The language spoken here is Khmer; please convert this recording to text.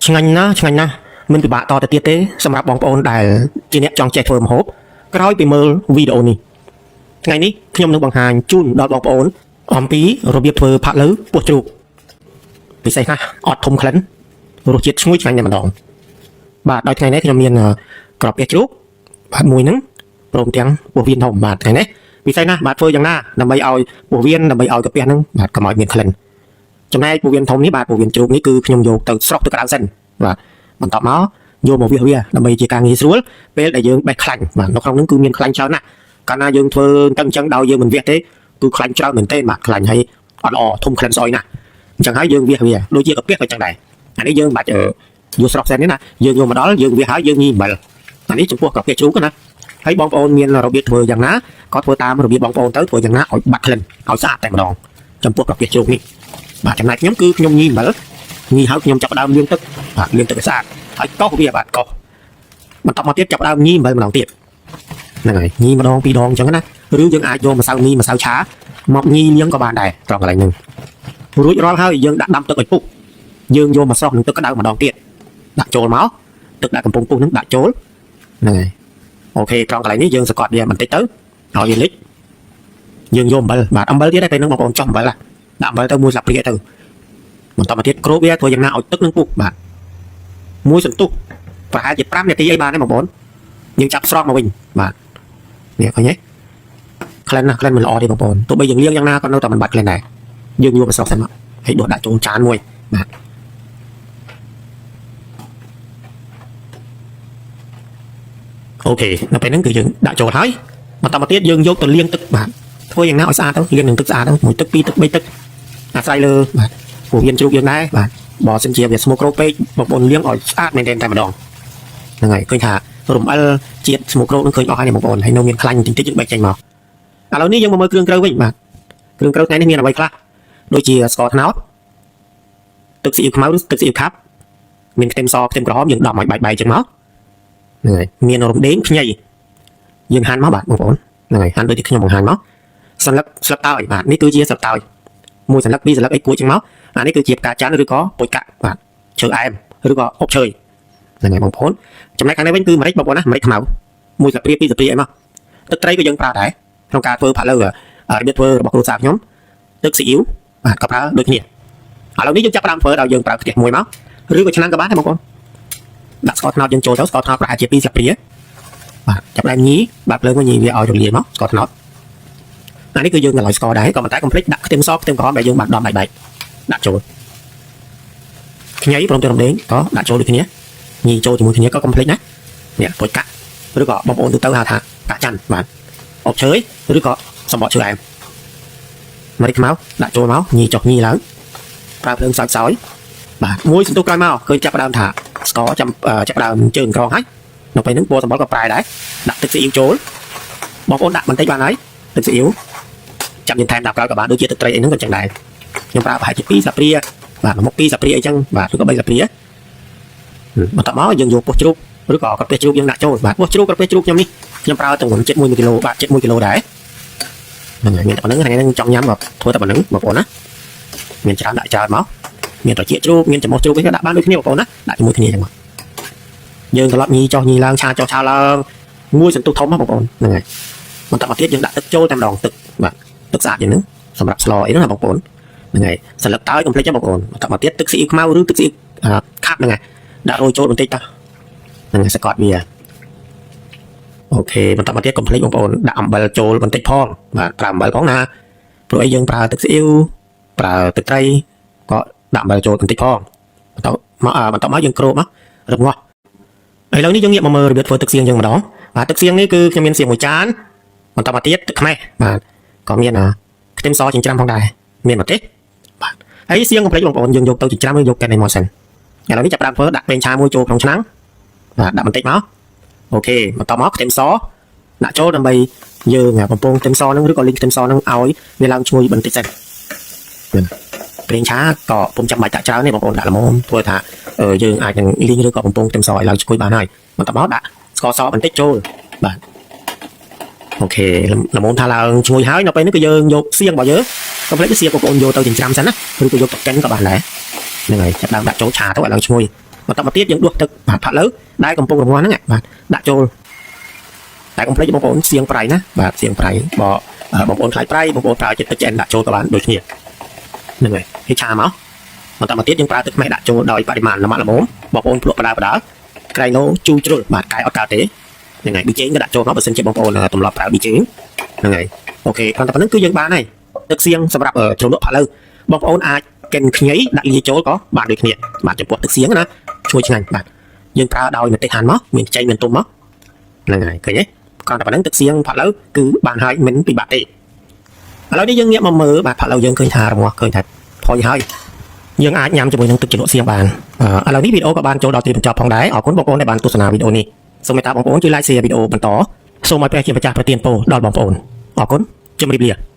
ឆ្ងាញ់ណាស់ឆ្ងាញ់ណាស់មិនពិបាកតទៅទៀតទេសម្រាប់បងប្អូនដែលជាអ្នកចង់ចេះធ្វើម្ហូបក្រោយពីមើលវីដេអូនេះថ្ងៃនេះខ្ញុំនឹងបង្ហាញជូនដល់បងប្អូនអំពីរបៀបធ្វើផាក់ឡូវពោះជ្រូកពិសេសណាស់អត់ធំក្លិនរសជាតិឈ្ងុយឆ្ងាញ់តែម្ដងបាទដោយថ្ងៃនេះខ្ញុំមានក្របពោះជ្រូកបាទមួយហ្នឹងព្រមទាំងពោះវៀនធំបាទថ្ងៃនេះពិសេសណាស់បាទធ្វើយ៉ាងណាដើម្បីឲ្យពោះវៀនដើម្បីឲ្យកាពះហ្នឹងបាទកុំឲ្យមានក្លិនចំណែកពោះវៀនធំនេះបាទពោះវៀនជ្រូកនេះគឺខ្ញុំយកទៅស្រុកទៅក្តៅសិនបាទ បន្ទាប់មកយកមកវាសវាដើម្បីជាការងាយស្រួលពេលដែលយើងបេះខ្លាញ់បាទនៅក្នុងនោះគឺមានខ្លាញ់ច្រើនណាស់កាលណាយើងធ្វើអញ្ចឹងដោយយើងមិនវាសទេគឺខ្លាញ់ច្រើនមែនទែនបាទខ្លាញ់ហើយអត់ល្អធំក្លិនស្អុយណាស់អញ្ចឹងហើយយើងវាសវាដូចជាកាពះក៏អញ្ចឹងដែរអានេះយើងមិនបាច់យកស្រស់ផ្សេងទេណាយើងយកមកដល់យើងវាសហើយយើងញីអំបិលអានេះចំពោះកាពះជ្រូកណាហើយបងប្អូនមានរបៀបធ្វើយ៉ាងណាក៏ធ្វើតាមរបៀបបងប្អូនទៅធ្វើយ៉ាងណាឲ្យបាត់ក្លិនឲ្យស្អាតតែម្ដងចំពោះកាពះជ្រូកនេះបាទចំណែកខ្ញុំគឺខ្ញុំញីអំបិលញីហើយខ្ញុំចាប់ផ្ដើមលាងទឹកបាទលាងទឹកឲ្យស្អាត ហើយកោសវាបាទកោសបន្តមកទៀតចាប់ដើមញីអំបិលម្ដងទៀតហ្នឹងហើយញីម្ដងពីរដងអញ្ចឹងណាឬយើងអាចយកម្សៅមីម្សៅឆាមកញីលាងក៏បានដែរត្រង់កន្លែងហ្នឹងរួចរាល់ហើយយើងដាក់ដាំទឹកឲ្យពុះយើងយកមកស្រុះនឹងទឹកក្តៅម្ដងទៀតដាក់ចូលមកទឹកដាក់កំពុងពុះហ្នឹងដាក់ចូលហ្នឹងហើយ OK ត្រង់កន្លែងនេះយើងសង្កត់វាបន្តិចទៅឲ្យវាលិចយើងយកអំបិលបាទអំបិលទៀតតែពេលហ្នឹងបងប្អូនចោះអំបិលដាក់អំបិលទៅមួយស្លាបព្រាទៅបន្តមកទៀតគ្របវាធ្វើយ៉ាងណាឲ្យទឹកនឹងពុះបាទមួយសន្ទុះ ប្រហែលជា5នាទីអីបានទេបងប្អូនយើងចាប់ស្រង់មកវិញបាទនេះឃើញទេក្លិនណាក្លិនមិនល្អទេបងប្អូនទោះបីយើងលាងយ៉ាងណាក៏នៅតែមិនបាត់ក្លិនដែរយើងយកមកស្រង់សិនមកហើយដួសដាក់ចូលចានមួយបាទ OK នៅពេលហ្នឹងគឺយើងដាក់ចូលហើយបន្តមកទៀតយើងយកទៅលាងទឹកបាទធ្វើយ៉ាងណាឲ្យស្អាតទៅលាងនឹងទឹកស្អាតទៅមួយទឹកពីរទឹកបីទឹកអាស្រ័យលើបាទពោះវៀនជ្រូកយើងដែរបាទបើសិនជាវាស្មូគ្រោកពេកបងប្អូនលាងឲ្យស្អាតមែនទែនតែម្ដងហ្នឹងហើយឃើញថារំអិលជាតិស្មូគ្រោកនឹងឃើញអស់ហើយនេះបងប្អូនហើយនៅមានខ្លាញ់តិចតិចយើងបែកចេញមកឥឡូវនេះយើងមកមើលគ្រឿងក្រៅវិញបាទគ្រឿងក្រៅថ្ងៃនេះមានអ្វីខ្លះដូចជាស្ករត្នោតទឹកស៊ីអ៊ីវខ្មៅឬទឹកស៊ីអ៊ីវខាប់មានខ្ទឹមសខ្ទឹមក្រហមយើងដំឲ្យបែកបែកចឹងមកហ្នឹងហើយមានរំដេងខ្ញីយើងហាន់មកបាទបងប្អូនហ្នឹងហើយហាន់ដូចที่ខ្ញុំបង្ហាញមកសន្លឹកស្លឹកតើយបាទនេះគឺជាស្លឹកតើយមួយសន្លឹកពីរសន្លឹកអីគួចចឹងមកអានេះគឺជាផ្កាច័ន្ទឬក៏ពុជកាក់បាទឈើអែមឬក៏អុកឈើហ្នឹងហើយបងប្អូនចំណែកខាងនេះវិញគឺម្រេចបងប្អូនណាម្រេចខ្មៅមួយស្លាបព្រាពីរស្លាបព្រាអីមកទឹកត្រីក៏យើងប្រើដែរក្នុងការធ្វើផាក់ឡូវរបៀបធ្វើរបស់គ្រួសារខ្ញុំទឹកស៊ីអ៊ីវបាទក៏ប្រើដូចគ្នាឥឡូវនេះយើងចាប់ផ្ដើមធ្វើដោយយើងប្រើខ្ទះមួយមកឬក៏ឆ្នាំងក៏បានដែរបងប្អូនដាក់ស្ករត្នោតយើងចូលទៅស្ករត្នោតប្រហែលជា2ស្លាបព្រាបាទចាប់ដើមញីបាទភ្លើងមកញីវាឲ្យរលាយមកស្ករត្នោតអានេះគឺយើងកន្លងស្ករដែរក៏ប៉ុន្តែកុំភ្លេចដាក់ខ្ទឹមសខ្ទឹមក្រហមដែលយើងបានដំបែកបែកដាក់ចូលខ្ញីព្រមទាំងរំដេងក៏ដាក់ចូលដូចគ្នាញីចូលជាមួយគ្នាក៏កុំភ្លេចណានេះពុជកាក់ឬក៏បងប្អូនទូទៅហៅថាកាក់ច័ន្ទបាទអុកឈើឬក៏សម្បកឈើអែមម្រេចខ្មៅដាក់ចូលមកញីចុះញីឡើងប្រើភ្លើងសោយសោយបាទមួយសន្ទុះក្រោយមកគឺចាប់ផ្ដើមថាស្ករចាំចាប់ផ្ដើមជើងក្រងហើយនៅពេលហ្នឹងពណ៌សម្បុរក៏ប្រែដែរដាក់ទឹកស៊ីអ៊ីវចូលបងប្អូនដាក់បន្តិចបានហើយទឹកស៊ីអ៊ីវចាំយើងថែមដល់ក្រោយក៏បានដូចជាទឹកត្រីអីហ្នឹងក៏ចឹងដែរខ្ញុំប្រើប្រហែលជា2ស្លាបព្រាបាទមួយមុខ2ស្លាបព្រាអីចឹងបាទឬក៏3ស្លាបព្រាបន្ទាប់មកយើងយកពោះជ្រូកឬក៏កាពះជ្រូកយើងដាក់ចូលបាទពោះជ្រូកកាពះជ្រូកខ្ញុំនេះខ្ញុំប្រើទម្ងន់ជិត1គីឡូបាទជិត1គីឡូដែរហ្នឹងហើយមានតែប៉ុណ្្នឹងថ្ងៃហ្នឹងចង់ញ៉ាំក៏ធ្វើតែប៉ុណ្្នឹងបងប្អូនណាមានច្រើនដាក់ច្រើនមកមានត្រចៀកជ្រូកមានច្រមុះជ្រូកអីក៏ដាក់បានដូចគ្នាបងប្អូនណាដាក់ជាមួយគ្នាចឹងមកយើងត្រឡប់ញីចុះញីឡើងឆាចុះឆាឡើងមួយសន្ទុះធំបងប្អូនហ្នឹងហើយបន្តមកទៀតយើងដាក់ទឹកចូលតែម្ដងទឹកបាទទឹកស្អាតយ៉ាងហ្នឹងសម្រាប់ស្លអីហ្នឹងណាបងប្អូនហ្នឹងហើយសន្លឹកតើយកុំភ្លេចបងប្អូនបន្តមកទៀតទឹកស៊ីអ៊ីវខ្មៅឬទឹកស៊ីអ៊ីវខាប់ហ្នឹងហើយដាក់រោយចូលបន្តិចតោះហ្នឹងហើយសកត់វា OK បន្តមកទៀតកុំភ្លេចបងប្អូនដាក់អំបិលចូលបន្តិចផងបាទប្រើអំបិលផងណាព្រោះអីយើងប្រើទឹកស៊ីអ៊ីវប្រើទឹកត្រីក៏ដាក់អំបិលចូលបន្តិចផងបន្តមកបន្តមកយើងគ្របមករំងាស់ឥឡូវនេះយើងងាកមកមើលរបៀបធ្វើទឹកសៀងយើងម្ដងបាទទឹកសៀងនេះគឺខ្ញុំមានសៀងមួយចានបន្តមកទៀតទឹកខ្មេះបាទក៏មានខ្ទឹមសចិញ្ច្រាំផងដែរមានម្ទេសបាទហើយសៀងកុំភ្លេចបងប្អូនយើងយកទៅចិញ្ច្រាំយើងយកកែននៃមកសិនឥឡូវនេះចាប់ផ្ដើមធ្វើដាក់ប្រេងឆាមួយចូលក្នុងឆ្នាំងបាទដាក់បន្តិចមក OK បន្តមកខ្ទឹមសដាក់ចូលដើម្បីយើងបំពងខ្ទឹមសហ្នឹងឬក៏លីងខ្ទឹមសហ្នឹងឲ្យវាឡើងឈ្ងុយបន្តិចសិនប្រេងឆាក៏ពុំចាំបាច់ដាក់ច្រើនទេបងប្អូនដាក់ល្មមធ្វើថាយើងអាចនឹងលីងឬក៏បំពងខ្ទឹមសឲ្យឡើងឈ្ងុយបានហើយបន្តមកដាក់ស្ករសបន្តិចចូលបាទ OK ល្មមថាឡើងឈ្ងុយហើយនៅពេលនេះគឺយើងយកសៀងរបស់យើងកុំភ្លេចសៀងបងប្អូនយកទៅចិញ្ច្រាំសិនណាឬក៏យកទៅកិនក៏បានដែរហ្នឹងហើយចាប់ដើមដាក់ចូលឆាទៅឲ្យឡើងឈ្ងុយ បន្តមកទៀតយើងដួសទឹកបាទផាក់លើដែលកំពុងរងាស់ហ្នឹងបាទដាក់ចូលតែកុំភ្លេចបងប្អូនសៀងប្រៃណាបាទសៀងប្រៃបើបងប្អូនខ្លាចប្រៃបងប្អូនប្រើចិត្តទឹកឆ្អិនដាក់ចូលក៏បានដូចគ្នាហ្នឹងហើយគេឆាមកបន្តមកទៀតយើងប្រើទឹកខ្មេះដាក់ចូលដោយបរិមាណល្មមល្មមបងប្អូនភ្លក់បដាបដាក្រៃឡូជូរជ្រុលបាទកាយអត់កើតទេហ្នឹងហើយប៊ីចេងក៏ដាក់ចូលមកបើសិនជាបងប្អូនទម្លាប់ប្រើប៊ីចេងហ្នឹងហើយ OK គ្រាន់តែប៉ុណ្្នឹងគឺយើងបានហើយទឹកសៀងសម្រាប់ជ្រលក់ផាក់ឡូវបងប្អូនអាចកិនខ្ញីដាក់លាយចូលក៏បានដូចគ្នាបាទចំពោះទឹកសៀងណាឈ្ងុយឆ្ងាញ់បាទយើងប្រើដោយម្ទេសហាន់មកមានខ្ចីមានទុំមកហ្នឹងហើយឃើញទេគ្រាន់តែប៉ុណ្្នឹងទឹកសៀងផាក់ឡូវគឺបានហើយមិនពិបាកទេឥឡូវនេះយើងងាកមកមើលបាទផាក់ឡូវយើងឃើញថារងាស់ឃើញថាផុយហើយយើងអាចញ៉ាំជាមួយនឹងទឹកជ្រលក់សៀងបានឥឡូវនេះវីដេអូក៏បានចូលដល់ទីបញ្ចប់ផងដែរអរគុណបងប្អូនដែលបានទស្សនាវីដេអូនេះសូមមេត្តាបងប្អូនជួយ like share វីដេអូបន្តសូមឲ្យព្រះជាម្ចាស់ប្រទានពរដល់បងប្អូនអរគុណជម្រាបលា។